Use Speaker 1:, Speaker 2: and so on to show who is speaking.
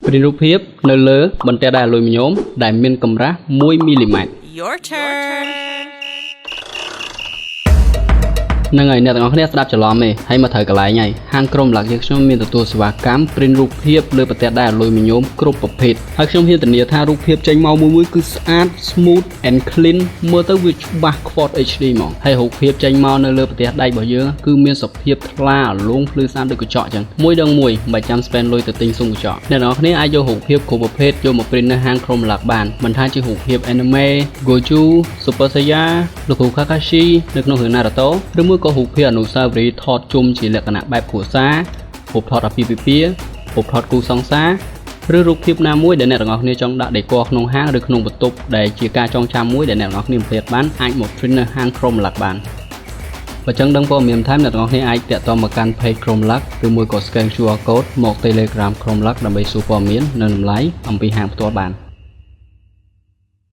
Speaker 1: ព្រិនរូបភាពនៅលើបន្ទះដែកអាលុយមីញ៉ូមដែលមានកម្រាស់1មីលីម៉ែត្រ
Speaker 2: Your turn.
Speaker 1: ហ្នឹងហើយអ្នកទាំងអស់គ្នាស្ដាប់ច្រឡំទេហើយមកត្រូវកន្លែងហើយហាងក្រុមឡាក់យើងខ្ញុំមានទទួលសេវាកម្ម print រូបភាពលើបន្ទះដែកអាលុយមីញ៉ូមគ្រប់ប្រភេទហើយខ្ញុំហ៊ានធានាថារូបភាពចេញមកមួយមួយគឺស្អាត smooth and clean មើលទៅវាច្បាស់ Quad HD ហ្មងហើយរូបភាពចេញមកនៅលើបន្ទះដែករបស់យើងគឺមានសភាពថ្លារលោងភ្លឺស្អាតដូចកញ្ចក់អញ្ចឹងមួយដងមួយមិនបាច់ចាំ spend លុយទៅទិញស៊ុមកញ្ចក់អ្នកទាំងអស់គ្នាអាចយករូបភាពគ្រប់ប្រភេទយកមក print នៅហាងក្រុមឡាក់បានមិនថាជារូបភាព anime Goju Super Saiyan លោកគ្រូ Kakashi នៅក្នុងរឿង Naruto ឬមួយក៏រូបភាពអនុស្សាវរីយ៍ថតជុំជាលក្ខណៈបែបគ្រួសាររូបថតអាពាហ៍ពិពាហ៍រូបថតគូសង្សារឬរូបភាពណាមួយដែលអ្នកទាំងអស់គ្នាចង់ដាក់ decor ក្នុងហាងឬក្នុងបន្ទប់ដែលជាការចងចាំមួយដែលអ្នកទាំងអស់គ្នាមិនភ្លេចបានអាចមក print នៅហាង Chrome Luck បានបើចង់ដឹងព័ត៌មានបន្ថែមអ្នកទាំងអស់គ្នាអាចទាក់ទងមកកាន់ page Chrome Luck ឬមួយក៏ scan QR code មក Telegram Chrome Luck ដើម្បីសួរព័ត៌មាននិងតម្លៃអំពីហាងផ្ទាល់បាន។